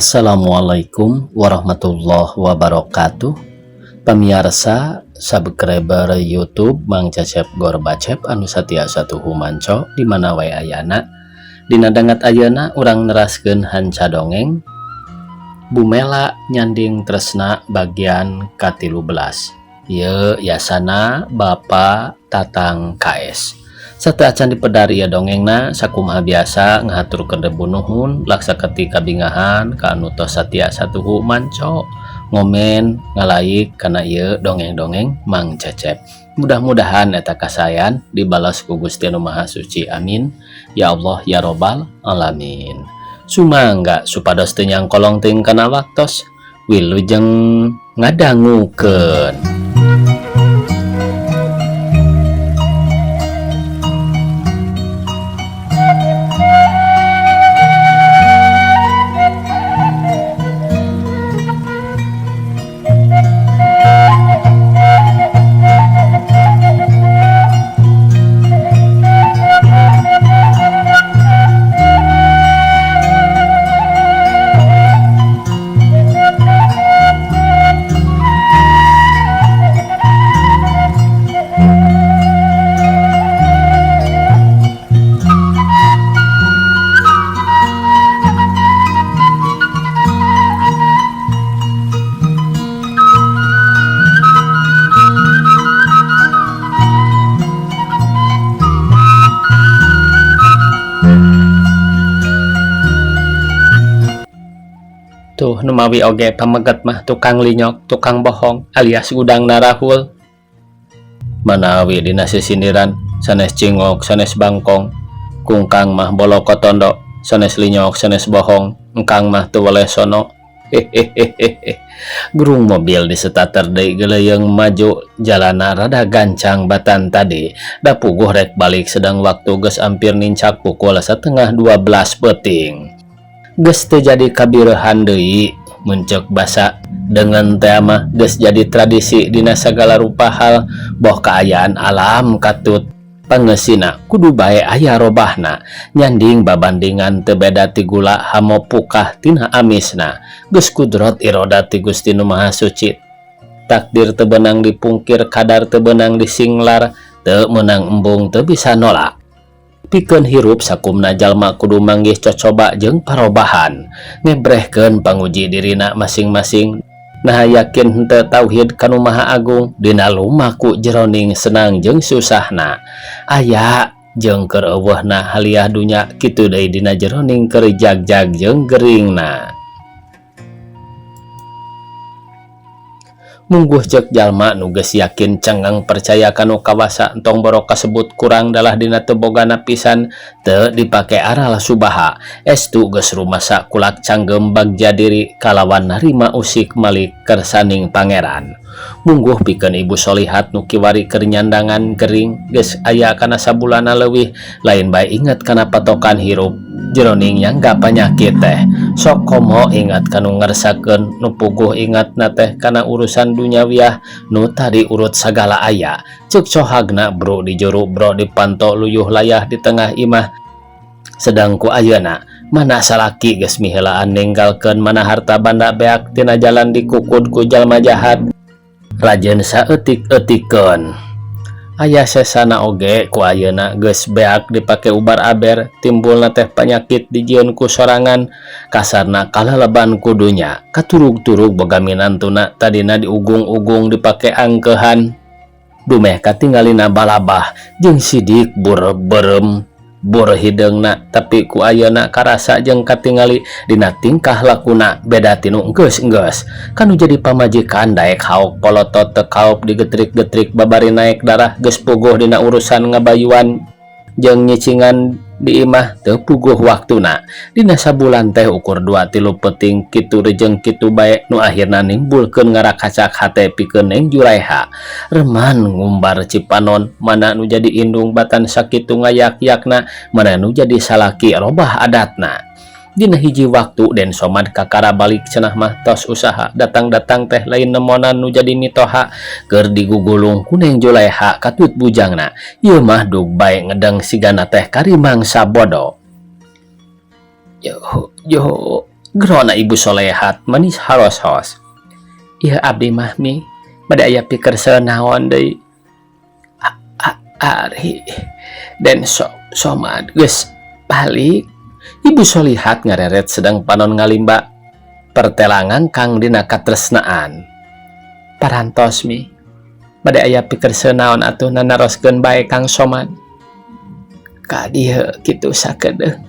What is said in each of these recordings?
Assalamualaikum warahmatullahi wabarakatuh. Pamiarsa subscriber YouTube Mang Cecep Gorbacep anu satia satuhu manco di mana wae ayana. Dina danget ayeuna urang neraskeun hanca dongeng Bu Mela Nyanding Tresna bagian ka-13. Ieu yasana Bapak Tatang KS. Sateuacan dipedar ieu dongengna sakumaha biasa ngahaturkeun rebu nuhun laksa ketik kabingahan ka anu tos satia satuhu manco ngomen ngalaik kana ieu dongeng-dongeng Mang Cecep. Mudah-mudahan eta kasayan dibalas ku Gusti Anu Maha Suci, amin ya Allah ya Robbal alamin. Sumangga supados teu nyangkolong teuing kana waktos, wilujeng ngadangukeun. Tuh numawi oge pameget mah tukang linyok, tukang bohong alias gudang narahul. Manawi dina sisindiran sanes cingok sanes bangkong, kungkang mah boloko tondo, sanes linyok sanes bohong, engkang mah teu weleh sono. Hehehehe. Gerung mobil di setater deui geleyeung maju, jalana rada gancang batan tadi. Da puguh rek balik sedang waktu geus hampir nincak pukul setengah 12 peuting. Geus teu jadi kabireuhan deui mun ceuk basa dengan teh mah geus jadi tradisi dina sagala rupa hal boh kaayaan alam katut pangeusina kudu bae aya robahna nyanding babandingan teu beda ti gula hamo pukah tina amisna geus kudrot irodat ti Gusti Nu Maha Suci takdir teu beunang dipungkir kadar teu beunang disinglar teu meunang embung teu bisa nolak. Pikeun hirup sakumna jalma kudu manggih cocoba jeung parobahan ngebrehkeun panguji dirina masing-masing nah yakin henteu tauhid kanu Maha Agung dina lumaku jeroning senang jeung susahna aya jeung keur eueuhna haliah dunya kitu deui dina jeroning keur jagjag jeung geringna. Mungguh ceuk jalma nu geus yakin cengeng percaya kanu kawasa entong boro kasebut kurang dalah dina teu bogana pisan teu dipake aral subaha estu geus rumasa kulak canggem bagja diri kalawan narima usik malik kersaning pangeran. Mungguh pikeun ibu solihat nu kiwari keur nyandangan gering geus aya kana sabulana leuwih lain bae inget kana patokan hirup jeroning nyangga panyakit teh sok komo ingat kanu ngersakeun nu puguh ingatna teh kana urusan dunyawiah nu tadi urut sagala aya ceuk cohagna bro di juru bro dipanto luyuh layah di tengah imah sedang ku ayeuna mana salaki geus miheulaan ninggalkeun mana harta banda beak tina jalan dikukud ku jalma jahat rajeun saeutik-eutikeun aya sesana oge ku ayeuna geus beak dipake ubar aber timbulna teh panyakit dijieun ku sorangan kasarna kalaleban ku dunya katurug-turug boga minantuna tadina diugung-ugung dipake angkeuhan dumeh katinggalina balabah jeung sidik beureum bur hideungna tapi ku ayeuna karasa jeung katingali dina tingkah lakuna beda tinu enggeus-enggeus kanu jadi pamajikan daek haok polotot teu kaop digetrik-getrik babari naek darah geus puguh dina urusan ngabayuan jeung nyicingan di imah teu puguh waktuna dina sabulan teh ukur 2-3 peuting kitu rejeng kitu bae nu akhirna nimbulkeun ngarakacak hate pikeun Neng Julaiha reman ngumbar cipanon mana nu jadi indung batan sakitu ngayak-yakna mana nu jadi salaki robah adatna dina hiji waktu Den Somad kakara balik cenah mah tos usaha datang-datang teh lain nemonan nu jadi mitoha keur digugulung ku Neng Julaiha katut bujangna ieu mah dug bae ngedeng sigana teh karimangsa bodo. Yo yo Gerona Ibu Solehat manis haros-hos. Ieu abdi mah mi bade aya pikersa naon deui. Ari Den Somad geus balik. Ibu Solihat ngareret sedang panon ngalimba pertela ngangkang dina katresnaan. Parantos mi bade aya pikersa naon atuh nanaroskeun bae Kang Somad. Ka dieu kitu sakedeung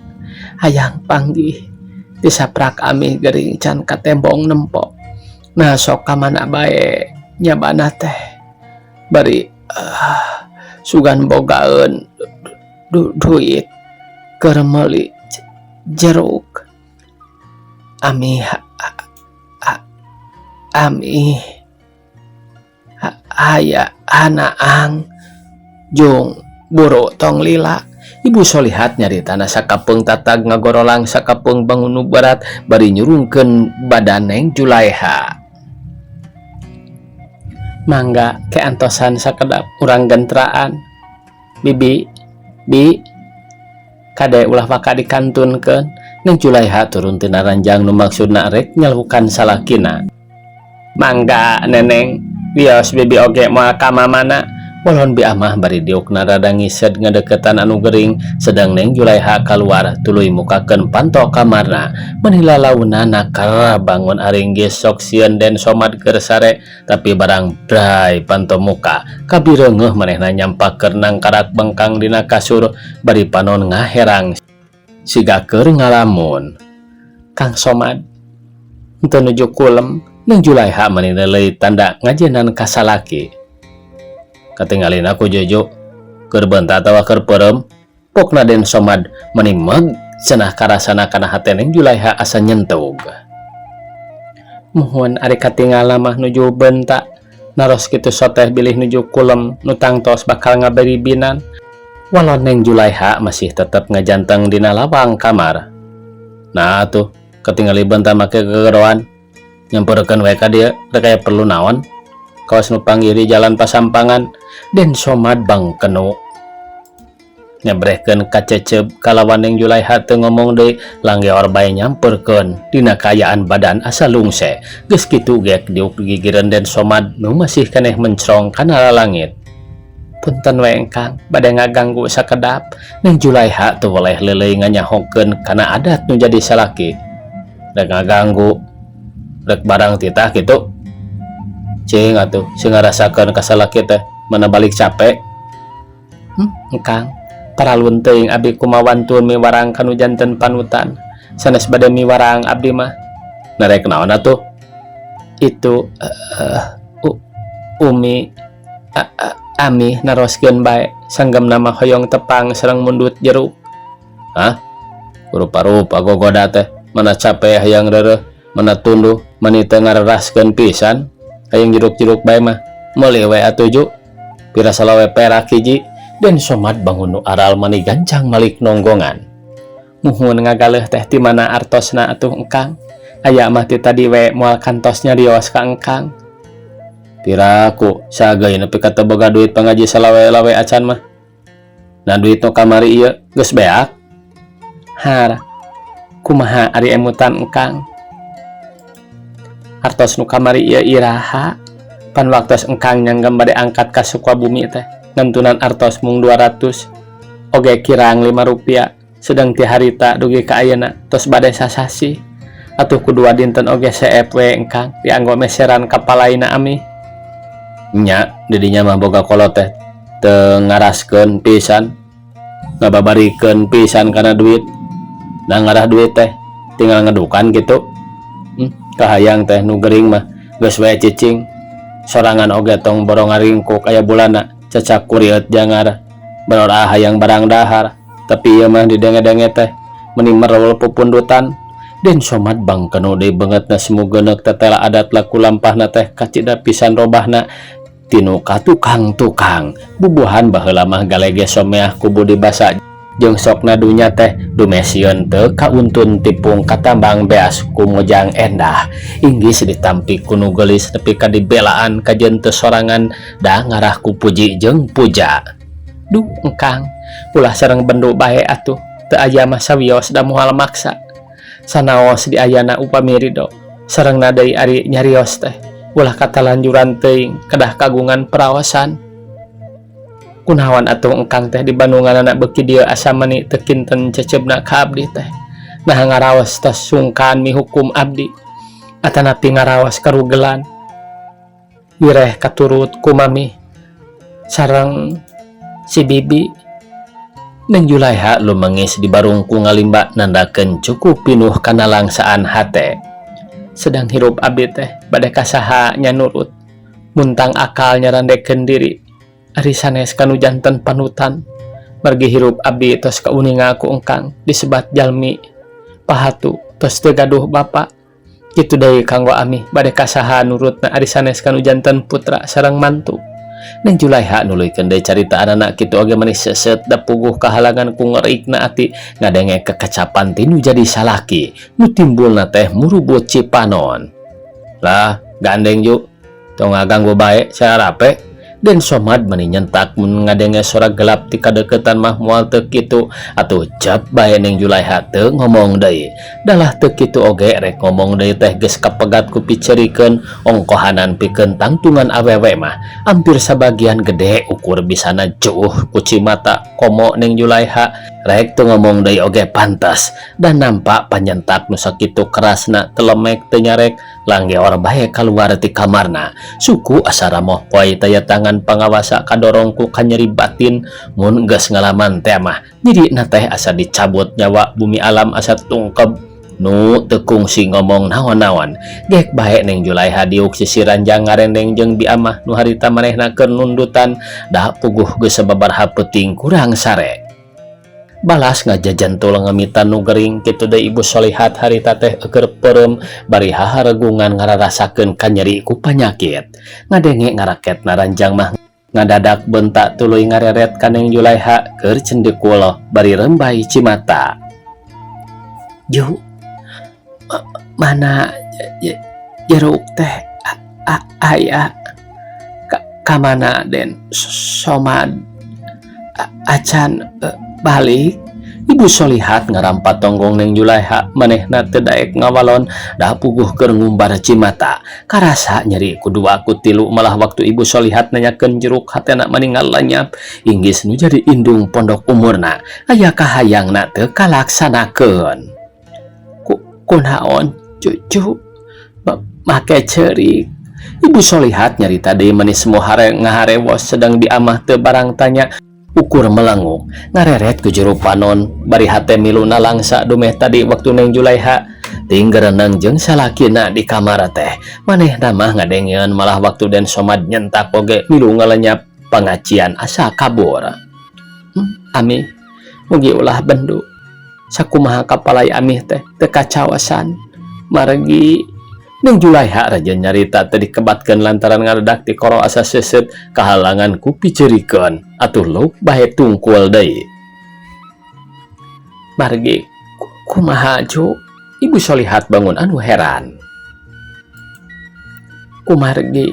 hayang panggih disaprak ami gering can katembong nempo. Nah sok ka mana bae nyabana teh bari sugan bogaeun duit keur meuli jeruk. Ami ami aya anaang jung buru tong lila. Ibu Solihat nyaritana sakapeung tatag ngagorolang sakapeung bangun nu berat bari nyurungkeun badan Neng Julaiha. Mangga ke antosan sakedap urang gentraan. Bibi, bi, kade ulah waka dikantunkeun. Neng Julaiha turun tina ranjang nu maksudna rek nyalukan salakina. Mangga neneng, wios bibi oge moal ka mamana. Walon bi amah bari diukna rada ngised ngadeukeutan anu gering sedang Neng Julaiha kaluar tuluy mukakeun panto kamarna meni lalaunana kara bangun aringgis sok sieun Den Somad keur sare tapi barang bray panto muka kabireungeuh manehna nyampak keur nangkarak bengkang dina kasur bari panon ngaherang siga keur ngalamun. Kang Somad henteu nuju kulem. Neng Julaiha meni leuleuy tanda ngajenan ka salaki. Katingalin aku Jojo keur beunta atawa keur peureum pokna Den Somad meni meg cenah karasana kana hate Neng Julaiha asa nyentug. Muhun ari katingal mah nuju beunta naros kitu soteh bilih nuju kulem nu tangtos bakal ngaberibinan. Walon Neng Julaiha masih tetep ngajanteng dina lawang kamar. Nah tuh katingali beunta make gegeroan nyamperkeun we ka dieu rek aya perlu naon. Kawas nu panggih di jalan pasampangan Den Somad bangkenu nyebrehkeun kacecep kalawan Neng Julaiha teu ngomong deui langgeor bae nyamperkeun dina kaayaan badan asa lungse geus kitu gek diuk gigireun Den Somad nu masih keneh mencrong kana lalangit. Punten we engkang bade ngaganggu sakedap. Neng Julaiha teu weleh leuleuy nganyahokeun kana adat nu jadi salaki. Rek ngaganggu rek barang titah kitu cing atuh sing ngarasakeun ka salaki teh mana balik capek. Engkang paralun teuing abdi kumawantun miwarang kanu janten panutan sanes bade miwarang abdi mah. Narek naon atuh itu umi ami naroskeun bae sanggemna mah hoyong tepang sareng mundut jeruk. Hah, rupa-rupa gogoda teh mana capek hayang reureuh mana tunduh mani teu ngareraskeun pisan hayang jeruk-jeruk bae mah meuli we atuh ju pira salawe perak hiji. Den Somad bangun nu aral mani gancang malik nonggongan. Muhun ngagaleuh teh ti mana artosna atuh engkang aya mah ti tadi we moal kantos nyarios ka engkang. Piraku sageui nepi ka teu boga duit pangaji salawe-lawe acan mah. Nah duit nu kamari ieu geus beak. Har kumaha ari emutan engkang artos nu kamari ieu iraha pan waktos engkang nyanggem bade angkat ka Sukabumi teh ngantunan artos mung 200 oge kirang 5 rupiah sedang ti harita dugi ka ayeuna tos bade sasasi atuh ku dua dinten oge seep we engkang dianggo meseran kapalaina ami. Nya didinya mah boga kolot teh teu ngaraskeun pisan ngababarikeun pisan kana duit. Nah ngarah duit teh tinggal ngedukan gitu. Kahayang teh nu gering mah geus we cicing sorangan oge tong borong ngaringkuk aya bulana cecak kuriet jangar berorah hayang barang dahar tapi ieu mah didenge-denge teh meni merul pupundutan. Den Somad bangkenu deui beungeutna semu geuneuk tetela adat laku lampahna teh kacida pisan robahna tinu ka tukang-tukang bubuhan baheula mah galege someah ku budi basa jeung sokna dunya teh dumesieun teu kauntun tipung katambang beas ku mojang endah inggis ditampi ku nu geulis nepi ka dibelaan kajeun teu sorangan da ngarah ku puji jeung puja. Duh engkang ulah sareng bendu bae atuh teu aya mah sawios da moal maksa. Sanaos diayana upami ridho sareng deui ari nyarios teh ulah katalanjuran teuing, kedah kagungan perawasan. Kunaon atuh engkang teh di Bandunganana beuki dieu asa meuni teu kinten ceceubna ka abdi teh? Nah, ngaraos tos sungkan mihukum abdi atanapi ngaraos karugelan? Wireh katurut ku mami sareng si bibi. Neng Julaiha lumengis di barungku ngalimba, nandakeun cukup pinuh kana langsaan hate. Sedang hirup abdi teh bade kasaha nya nurut, muntang akal nyarandekeun diri ari sanes kanu janten panutan. Margi hirup abdi tos kauninga ku engkang disebat jalmi pahatu, tos teu gaduh bapa. Kitu deui kanggo ami, bade kasaha nurutna ari sanes kanu janten putra sareng mantu? Neng Julaiha nuluykeun deui carita anak kitu oge meni seuseut da puguh kahalangan ku ngerikna ati ngadenge kekacapan ti nu jadi salaki nu timbulna teh murubut cipanon. "Lah, gandeng ju, tong ngaganggu bae, sarape." Den Somad meni nyentak mun ngadenge sora gelap ti kadeukeutan mah moal teu kitu atuh. Jap bae Neng Julaiha teu ngomong deui. Dalah teu kitu oge, rek ngomong deui teh geus kapegat ku picerikeun ongkohanan pikeun tangtungan awewe mah hampir sabagian gede ukur bisana jauh ku cimata komo Neng Julaiha. Rek teu ngomong deui oge pantas dan nampak panyentak nu sakitu kerasna telemek teu nyarek, langgeor bae kaluar ti kamarna. Suku asa ramoh poe taya tangan pangawasa kadorong ku kanyeri batin. Mun geus ngalaman teh mah nyerina teh asa dicabut nyawa, bumi alam asa tungkeb. Nu teu kungsi ngomong naon-naon, gek bae Neng Julaiha diuk sisi ranjang ngarendeng jeung bi amah nu harita manehna keur nundutan, da puguh geus sababaraha peuting kurang sare. Balas ngajajantul ngemitan nu gering. Kitu deui Ibu Solihat, harita teh keur peureum bari haharegungan ngararasakeun kanyeri ku panyakit. Ngadenge ngaraket na ranjang mah ngadadak bentak tuluy ngareret ka Neng Julaiha keur cendekul bari rembay cimata. "Ju, mana jeruk teh aya? Ka mana Den Somad, acan balik?" Ibu Solihat ngarampat tonggong Neng Julaiha. Manehna teu daek ngawalon da puguh keur ngumbar cimata, karasa nyeri ku dua ku tilu. Malah waktu Ibu Solihat nanyakeun jeruk, hatena maninggal lenyap. Inggis nu jadi indung pondok umurna aya kahayangna teu kalaksanakeun. "Kunaon, cucu, make ceurik?" Ibu Solihat nyarita deui meni semua hare ngaharewos, sedang biamah teu barang tanya, ukur melenguk ngareret ku jero panon bari hate milu nalangsa dumeh tadi waktu Neng Julaiha tinggerenang jeung salakina di kamar teh. Manehna mah ngadengeun, malah waktu Den Somad nyentak oge milu ngalenyap, pangacian asa kabur. Ami mugi ulah bendu. Sakumaha kapalai amih teh teu kacawasan margi Neng Julaiha raja nyarita teh dikebatkeun lantaran ngadadak ti koro asa seuseut kahalangan ku picerikeun. Atuh lauk bae tungkul deui. "Margi kumaha, Ju?" Ibu Solihat bangun anu heran. "Kumargi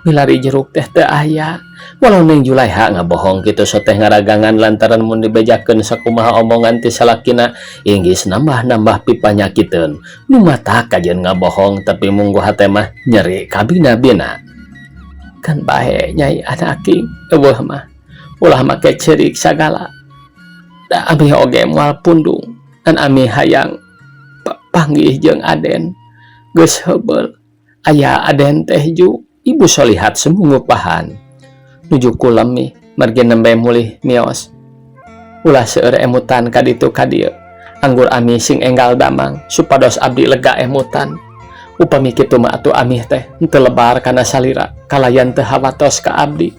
milari jeruk teh teu aya." Walau Neng Julaiha ngabohong kitu soteh ngaragangan lantaran mun dibejakeun sakumaha omongan ti salakina inggis nambah-nambah pipanyakiteun. Nu mata kajeun ngabohong, tapi munggu hate mah nyeri kabina-bina. "Kan bae, Nyai Anaking, euweuh mah ulah make ceurik sagala, da ami oge moal pundung. Dan ami hayang panggih jeung Aden, geus heubeul. Aya Aden teh, Ju?" Ibu Solihat semungupahan. Nuju kulem margi nembe mulih mios. "Ulah seueur emutan ka ditu ka dieu. Anggur ami sing enggal damang supados abdi lega emutan." "Upami kitu mah atuh amih teh henteu lebar kana salira kalayan teu hawatos ka abdi."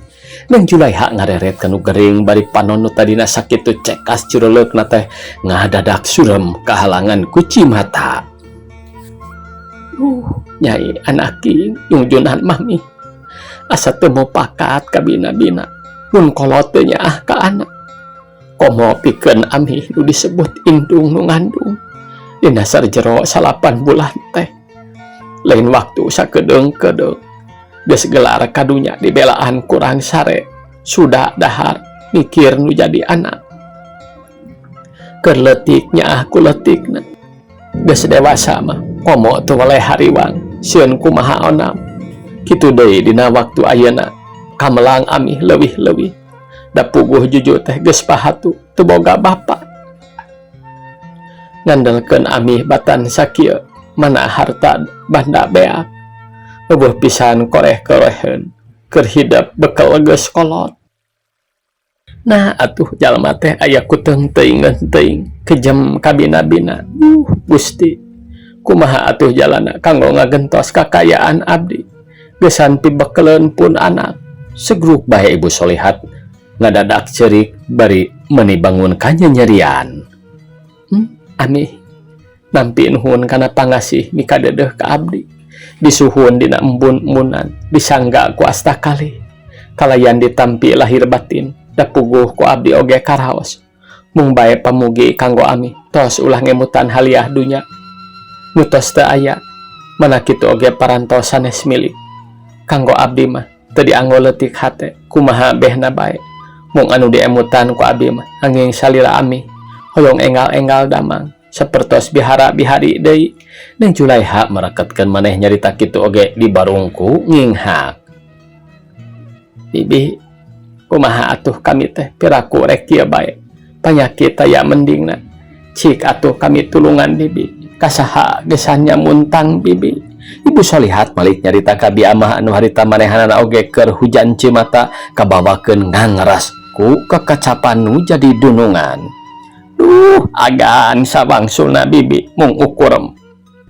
Neng Julaiha ngareret kanu gering bari panon nu tadina sakitu cekas cureuleukeuna teh ngadadak surem kahalangan ku cimata. "Nyai Anaking, jungjunan mami asa teu mupakat kabina-bina mun kolot teu nyaah ka anak, komo pikeun ami nu disebut indung nu ngandung dina sarjero 9 bulan teh lain waktu sakedeung-kedeung. Geus gelar kadunya dibelaan kurang sare, sudah dahar mikir nu jadi anak keur leutik nyaah ku leutikna." Geus dewasa mah komo teu weleh hariwang sieun kumaha onam. Kitu deui dina waktu ayeuna kamelang amih leuwih-leuwih. Da puguh juju teh geus pahatu teu boga bapa. Ngandelkeun amih batan sakieu mana harta banda beak. Eueuh pisan koreh-koreheun keur hidep bekel geus kolot. Nah atuh jalma teh aya kuteung teuingeun teuing kejem kabina-bina. Duh Gusti, kumaha atuh jalana kanggo ngagentos kakayaan abdi. Geusan pibekeleun pun anak. Segruk bae Ibu Solihat ngadadak ceurik bari meuni bangun kanyanyerian. Amih nampi nuhun kana pangasih mikadeudeuh ka abdi. Disuhun dina embun-embunan, disangga ku asta kalih. Kalayan ditampi lahir batin, da puguh ku abdi oge karaos. Mung bae pamugi kanggo amih, tos ulah ngemutan haliah dunya. Nu tos teu aya, mana kitu oge parantos sanes milik. Kanggo abdi mah teu dianggo leutik hate, kumaha behna bae. Mung anu diemutan ku abdi mah anging salila amih, hoyong enggal-enggal damang. Sapertos bihara-bihari deui. Neng Julaiha mereketkeun maneh nyarita kitu oge dibarungku nginghak. Bibi, kumaha atuh kami teh piraku rek kieu bae. Panyakit aya mendingna. Cik atuh kami tulungan bibi. Kasaha gesannya muntang bibi. Ibu Solihat malik nyarita ka bi amah anu harita manehanana oge keur hujan cimata kabawakeun ngangras ku kekacapan nu jadi dunungan. Duh, agan sawangsulna bibi mung ukur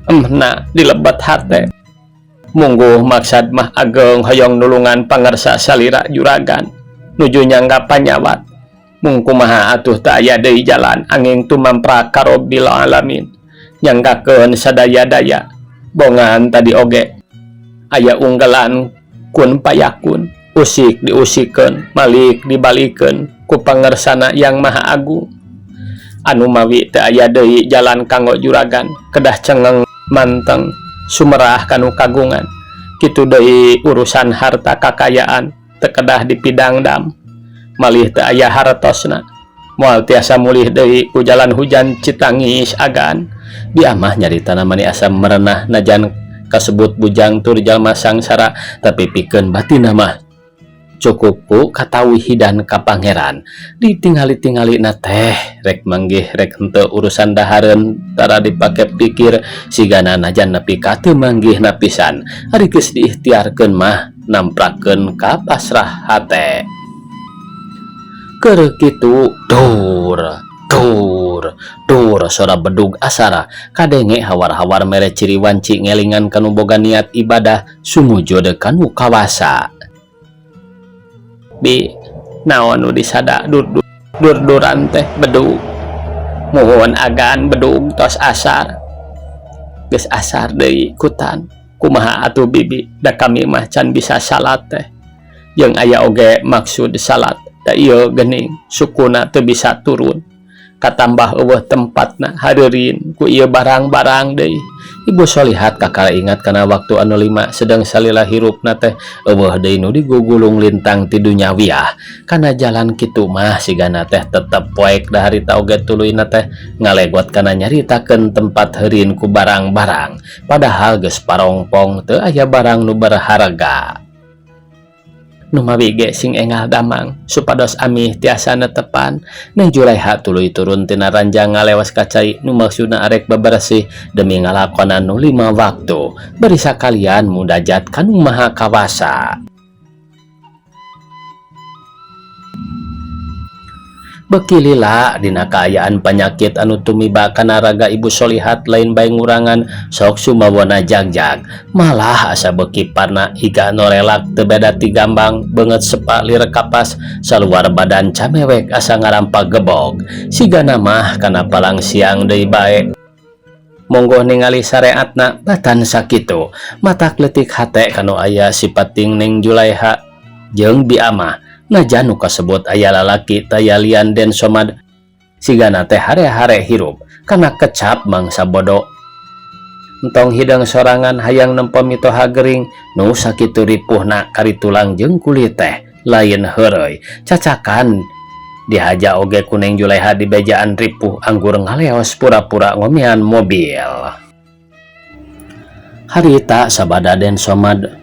emna dilebet hate. Mungguh maksad mah ageng hoyong nulungan pangersa salira juragan nuju nyangga panyawat. Mung kumaha atuh teu aya deui jalan anging tumampra ka Rabbil alamin. Nyanggakeun sadaya-daya bongan tadi oge aya unggelan kun payakun usik diusikeun malik dibalikeun ku pangersana yang maha agung. Anu mawi teu aya deui jalan kanggo juragan kedah cengeng manteng sumerah kanu kagungan. Kitu deui urusan harta kakayaan teu kedah dipidangdam malih teu aya hartosna moal tiasa mulih deui ku jalan hujan citangis agan. Bi amah nyaritana mani asa merenah najan kasebut bujang tur jalma sangsara tapi pikeun batinna mah cukup ku katawihidan ka pangeran. Ditingali-tingali na teh rek manggih rek henteu urusan dahareun tara dipake pikir sigana najan nepi ka teu manggih napisan ari geus diikhtiarkeun mah namprakeun ka pasrah hate. Keur kitu dur dur dur sora bedug asara kadenge hawar-hawar mere ciri wanci ngelingan kanu boga niat ibadah sumujud kanu kawasa. Bi naon nu disada dur-duran teh bedug muhun agan bedug tos asar geus asar deui kutan kumaha atuh bibi da kami mah can bisa salat teh jeung aya oge maksud salat da ieu geuning sukuna teu bisa turun katambah eueuh tempatna hareureun ku ieu barang-barang deui. Ibu Solihat kakara ingat kana waktu anu lima sedang salila hirupna teh eueuh deui nu digugulung lintang ti dunyawiah kana jalan kitu mah sigana teh tetep poek da harita oge tuluyna teh ngalegot kana nyaritakeun tempat heurin ku barang-barang padahal geus parongpong teu aya barang nu berharga. Numawi ge sing engal damang supados amih tiasa netepan. Neng Julaiha tuluy turun tina ranjang ngalewas ka cai nu maksudna arek bebersih demi ngalakonan nu 5 waktu bari sakalian mudajat kanu maha kawasa. Beki lila dina kaayaan panyakit anu tumiba kana raga Ibu Solihat lain bae ngurangan sok sumawona jagjag malah asa beki parna higa norelak teu beda ti gambang beungeut sepa lir kapas saluar badan camewek asa ngarampa gebog sigana mah kana palang siang deui bae. Monggo ningali sareatna batan sakitu matak leutik hate kanu aya sipating Neng Julaiha jeung Bi Amah. Najan nu kasebut aya lalaki tayalian den somad sigana teh hare-hare hirup kana kecap mangsa bodo. Entong hidang sorangan hayang nempo mitoha gering nu sakitu ripuhna kari tulang jeung kulit teh lain heureuy cacakan Dihaja oge ku Neng Juleha dibejaan ripuh anggur ngaleos pura-pura ngomean mobil. Harita sabada Den Somad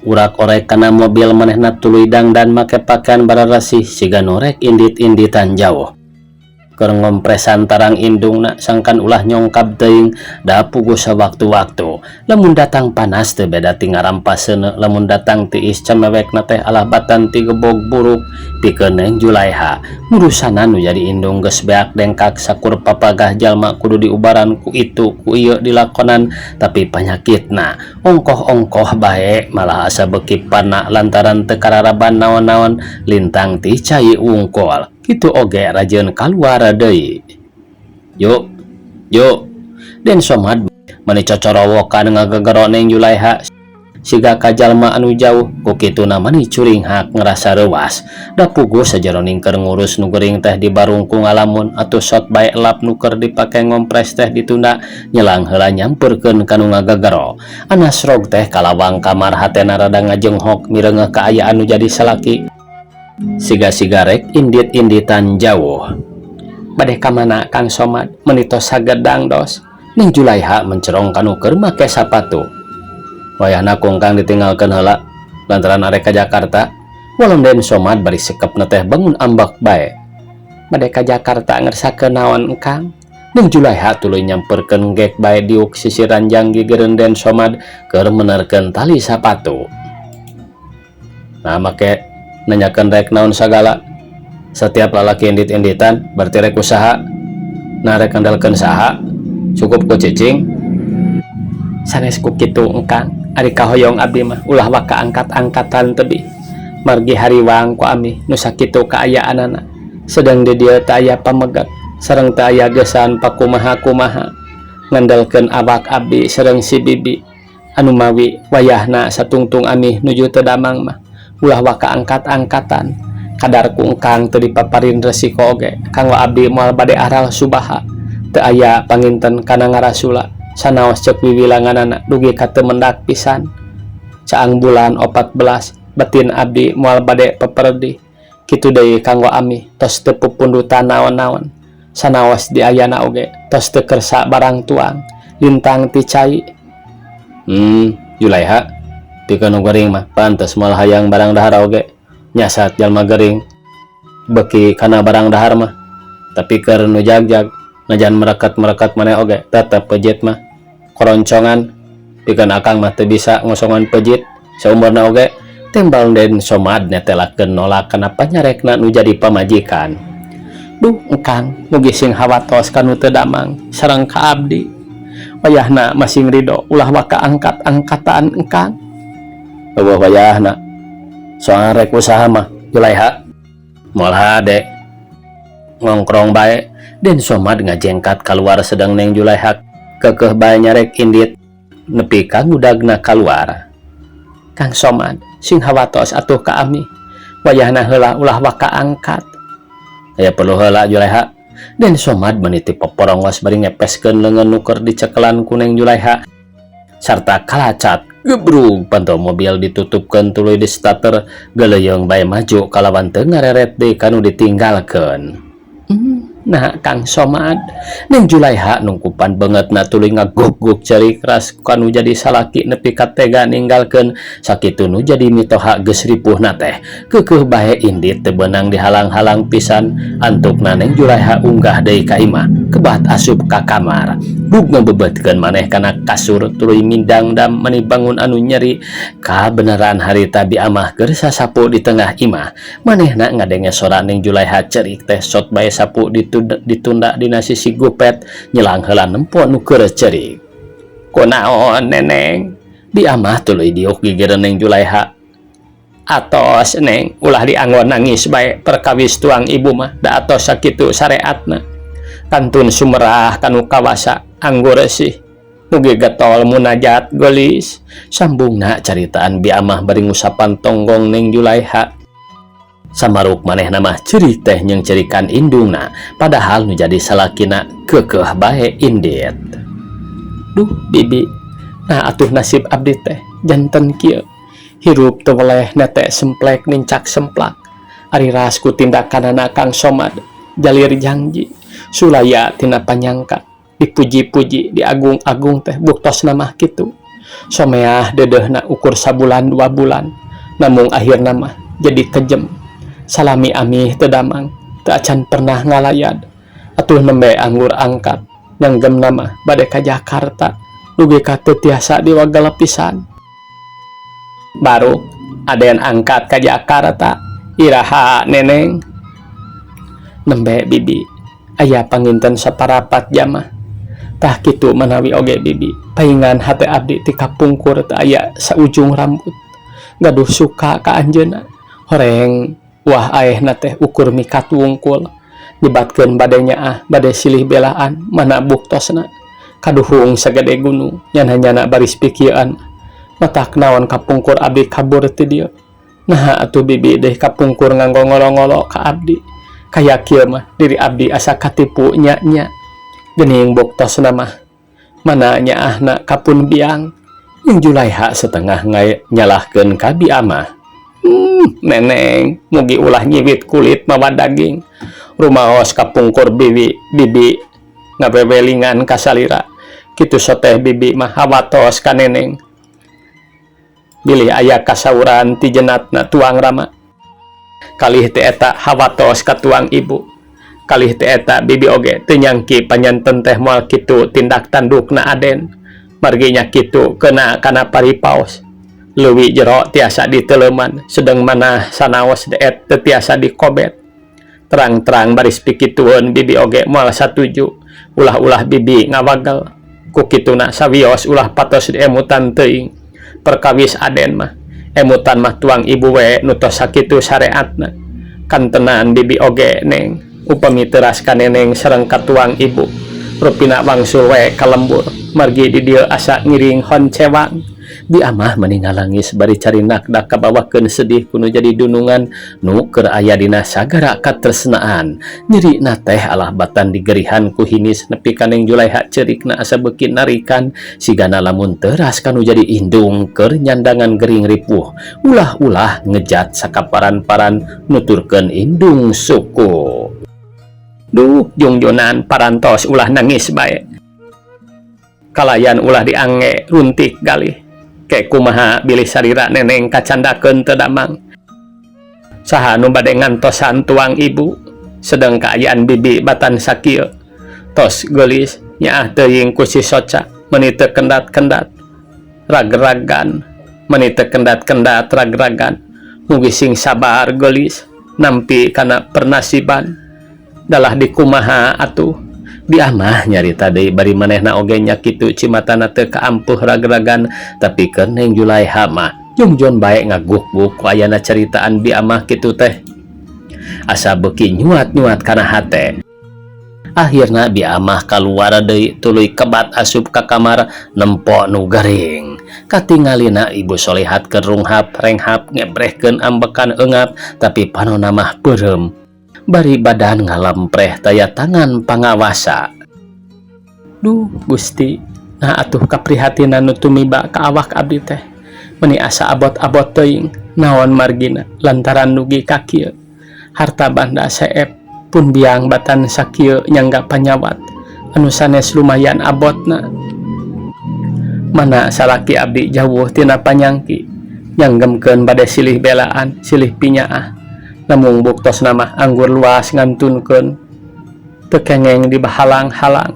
urak-orek kana mobil, manehna tuluy dangdan make pakaian bararasih siga nu rek indit-inditan jauh. Keur ngompresan tarang indungna sangkan ulah nyongkab teuing, da puguh sawaktu-waktu lamun datang panas teu beda ti ngarampas seuneu, lamun datang tiis camewekna teh alah batan ti gebog buruk pikeun Neng Julaiha. Ngurusanan nu jadi indung geus beak dengkak, sakur papagah jalma kudu diubaran ku itu ku ieu dilakonan, tapi panyakitna ongkoh-ongkoh bae, malah asa beuki pana lantaran teu kararaban naon-naon lintang ti cai wungkul. Kitu oge rajeun kaluar deui. Yuk yuk, Den Somad mani cocorowokan ngagegero Neng Julaiha siga ka jalma anu jauh. Ku kituna mani curinghak ngerasa reuwas, da puguh sajeroning keur ngurus nu gering teh dibarung ku ngalamun. Atuh sok bae lap nu keur dipake ngompres teh ditunda, nyelang heula nyamperkeun ka nu ngagegero. Anasrog teh ka lawang kamar, hatena rada ngajenghok mireungeuh kaayaan nu jadi salaki siga-siga rek indit-inditan jauh. "Bade ka mana, Kang Somad? Meuni tos sagedang dos?" Neng Julaiha mencerong kanu keur make sapatu. "Wayahna kungkang ditinggalkeun heula lantaran arek ka Jakarta," walon Den Somad bari sekepna teh bangun ambek bae. "Bade ka Jakarta ngersakeun naon, Kang?" Neng Julaiha tuluy nyamperkeun gek bae diuk sisi ranjang gigireun Den Somad keur menerkeun tali sapatu. "Nah, make nanyakeun rek naon sagala? Setiap lalaki indit-inditan berarti rek usaha. Nah, rek ngandalkeun saha? Cukup ku cicing." "Sanes ku kitu, Engkang. Ari kahoyong abdi mah ulah waka angkat-angkatan tebih, margi hariwang ku ami nu sakitu kaayaanana, sedang di dieu teu aya pamegat sareng teu aya gesan pakumaha-kumaha, ngandalkeun awak abdi sareng si bibi. Anu mawi wayahna satungtung ami nuju teu damang mah ulah waka angkat-angkatan. Kadar ku engkang teu dipaparin resiko oge kanggo abdi moal bade aral subaha. Teu aya panginten kana ngarasula sanaos ceuk wiwilanganana dugi ka teu mendak pisan. Caang bulan 14 batin abdi moal bade peperdih. Kitu deui kanggo ami, tos teu pupundutan naon-naon, sanaos di ayana oge tos teu kersa barang tuang lintang ti cai." Julaiha, pikeun nu gering mah pantes moal hayang barang dahar oge. Nyasat jalma gering beki kana barang dahar mah, tapi keur nu jagjag najan merekat-merekat maneh oge tetep pejit mah koroncongan. Pikeun akang mah teu bisa ngosongan pejit saumurna oge," tembal Den Somad netelakeun nolak kana panyarekna nu jadi pamajikan. "Duh, engkang, mugi sing hawatos kanu teu damang sareng ka abdi. Wayahna masing ridho ulah waka angkat-angkatan, engkang." "Euweuh wayahna soal rek usaha mah, Julaiha. Moal hade ngongkrong bae." Den Somad ngajengkat keluar, sedang Neng Julaiha kekeh bae nyarek indit nepi ka ngudagna keluar. "Kang Somad, sing hawatos atuh ka ami. Wayahna heula ulah waka angkat." "Aya perlu heula, Julaiha." Den Somad meniti poporongos bari ngepeskeun leungeun nu keur dicekelan ku Neng Julaiha sarta kalacat gebrug. Panto mobil ditutupkeun tuluy di starter, geleyeung bae maju kalawan teu ngareret deui kanu ditinggalkeun. "Nah, Kang Somad?" Neng Julaiha nungkupan beungeutna tuluy ngaguguk cerik keras kanu jadi salaki nepi ka tega ninggalkeun sakitu nu jadi mitoha geus ripuhna teh keukeuh bae indit, teu beunang dihalang-halang pisan. Antukna Neng Julaiha unggah deui ka imah, kebat asup ka kamar, bug ngebebetkeun maneh kana kasur tuluy mindangdam mani bangun anu nyeri. Kabeneran harita bi amah keur sasapu di tengah imah. Manehna ngadenge sora Neng Julaiha cerik teh, sok bae sapu ditunda dina sisi gupet, nyelang heula nempo nu keur cerik. "Kunaon, Neneng?" Bi amah tuluy diuk gigireun Neng Julaiha. "Atos, Neng, ulah dianggon nangis bae perkawis tuang ibu mah, da atos sakitu sareatna. Kantun sumerah kanu kawasa, anggur sih. Mugi getol munajat gelis," sambungna caritaan bi amah bari ngusapan tonggong Neng Julaiha. Samaruk manehna mah cerik teh jeung cerikan indungna, padahal nu jadi salakina keukeuh bae indit. "Duh, Bibi, nah atuh nasib abdi teh janten kieu. Hirup teu weleh nete semplek nincak semplak. Ari ras ku tindakanana Kang Somad jalir jangji sulaya tina panyangka dipuji-puji diagung-agung teh buktosna mah kitu. Someah deudeuhna ukur sabulan dua bulan namung akhirna mah jadi kejem. Salami amih teu damang teu acan pernah ngalayad atuh nembe anggur angkat nyanggemna mah bade ka Jakarta dugi ka teu tiasa diwagel pisan. Baruk Aden angkat ka Jakarta iraha Neneng? Nembe bibi aya panginten saparapat jam mah. Tah kitu manawi oge bibi paingan hate abdi ti kapungkur teu aya saujung rambut gaduh suka ka anjeunna horeng wah aehna teh ukur mikat wungkul nyebatkeun bade nyaah bade silih belaan mana buktosna kaduhung sagede gunung nyana-nyana baris pikieuan matak naon kapungkur abdi kabur ti dieu. Naha atuh bibi deh kapungkur nganggo ngolo-ngolo ka abdi kaya kieu mah diri abdi asa katipu nya-nya. Gening buktosna mah mana nyaahna ka pun biang Neng Julaiha setengah nyalahkeun ka Bi Amah. Neneng mugi ulah nyiwit kulit mawa daging rumaos kapungkur bibi bibi ngawewelingan ka salira kitu soteh bibi mah hawatos ka neneng bilih aya kasauran ti jenatna tuang rama kalih ti eta hawatos ka tuang ibu kalih ti eta bibi oge teu nyangki panyanten teh moal kitu tindak tandukna Aden margi nya kitu keuna kana paripaos leuwih jero tiasa diteuleuman sedeng manah sanaos deet teu tiasa dikobet terang-terang baris pikitueun bibi oge moal satuju ulah-ulah bibi ngawagel ku kituna sawios ulah patos diemutan teuing perkawis Aden mah emutan mah tuang ibu we nu tos sakitu sareatna kantenan bibi oge neng upami teras ka neneng sareng ka tuang ibu rupina wangsul we ka lembur margi di dieu asa ngiring honcewang. Bi Amah meni ngalangis bari carinak da kabawakeun sedih ku nu jadi dunungan nu keur aya dina sagara katresnaan nyerina teh alah batan digerihan ku hinis nepi ka Neng Julaiha ceurikna asa beuki narikan sigana lamun teras ka nu jadi indung keur nyandangan gering ripuh ulah-ulah ngejat sakaparan-paran nuturkeun indung suku. Duh jungjunan parantos ulah nangis bae. Kalayan ulah diangge runtik galih. Ke kumaha bilih sarira neneng kacandakeun teu damang. Saha nu bade ngantosan tuang ibu sedeng kaayaan bibi batan sakieu. Tos geulis nyaah teuing ku si soca meuni teu kendat-kendat ragragan meuni teu kendat-kendat ragragan mugi sing sabar geulis nampi kana pernasiban dalah dikumaha atuh. Bi Amah nyarita deui bari manehna oge nya kitu cimatana teu kaampuh ragragan tapi keur Neng Julaiha mah jungjon bae ngagukguk ku ayana caritaan Bi Amah kitu teh asa beuki nyuat-nyuat kana hate. Akhirna Bi Amah kaluar deui tuluy kebat asup ka kamar nempo nu gering. Katingalina Ibu Solehat keur runghap renghap ngebrehkeun ambekan eungap tapi panonna mah peureum. Bari badan ngalampreh taya tangan pangawasa. Duh Gusti, nah atuh kaprihatinan nu tumiba ka awak abdi teh. Meuni asa abot-abot teuing naon margina lantaran dugi ka kieu. Harta banda seep pun biang batan sakieu nyangga panyawat anu sanes lumayan abotna. Mana salaki abdi jauh tina panyangki nyanggemkeun bade silih belaan silih pinyaah. Namung buktosna mah anggur luas ngantunkeun teu kengeng dibahalang-halang.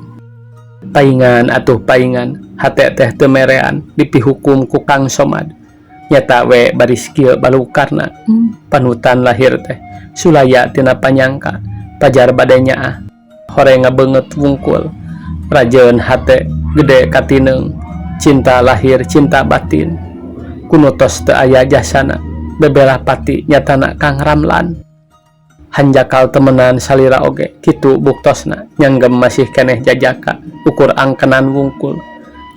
Paingan atuh paingan hate teh teu merean dipihukum ku Kang Somad. Nyata we baris kieu balukarna panutan lahir teh sulaya tina panyangka pajar bade nyaah horeng ngabeungeut wungkul rajeun hate gede katineung cinta lahir cinta batin kuno tos teu aya jasana bebelah pati nyatana Kang Ramlan hanjakal temenan salira oge kitu buktosna nyanggem masih keneh jajaka ukur angkenan wungkul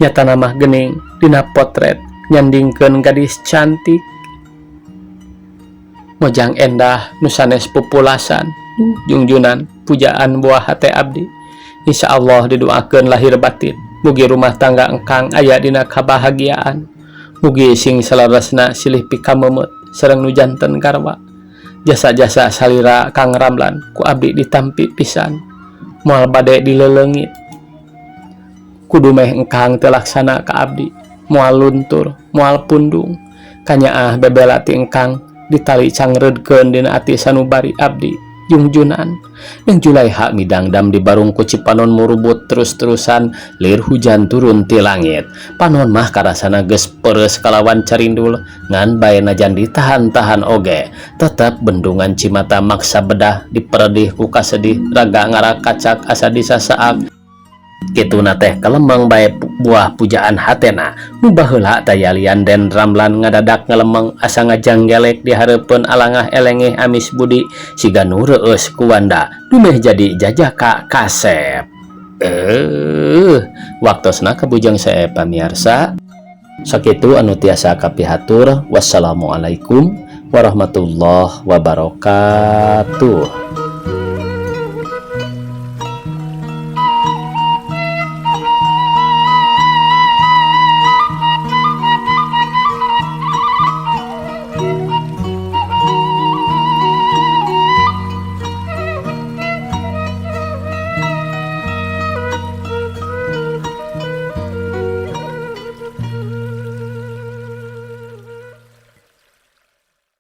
nyatana mah geuning dina potret nyandingkeun gadis cantik mojang endah nu sanes pupulasan jungjunan pujaan buah hate abdi insyaallah didoakeun lahir batin mugi rumah tangga engkang aya dina kabahagiaan mugi sing saleresna silih pikamemeut sareng nu janten garwa Jasa-jasa salira Kang Ramlan ku abdi ditampi pisan, moal bade dileleungit. Kudu meh engkang teu laksana ka abdi, moal luntur, moal pundung. Kanyaah bebela ti engkang ditali cangreudkeun dina ati sanubari abdi jungjunan. Neng Julaiha midangdam di barung ku Cipanon murubut terus-terusan lir hujan turun ti langit. Panon mah karasana geus peres kalawan carindul, ngan bae najan ditahan-tahan oge tetep bendungan cimata maksa bedah diperedih ku kasedih, raga ngarakacak asa disasaak. Kituna teh kelemeng bae buah pujaan hatena nu baheula tayalian. Den Ramlan ngadadak ngelemeng asa ngajanggelek di hareupeun alangah elengeh amis budi siga nu reueus ku Wanda dumeh jadi jajaka kasep. Waktosna kabujang sae, pamiarsa. Sakitu anu tiasa kapihatur. Wassalamualaikum warahmatullahi wabarakatuh.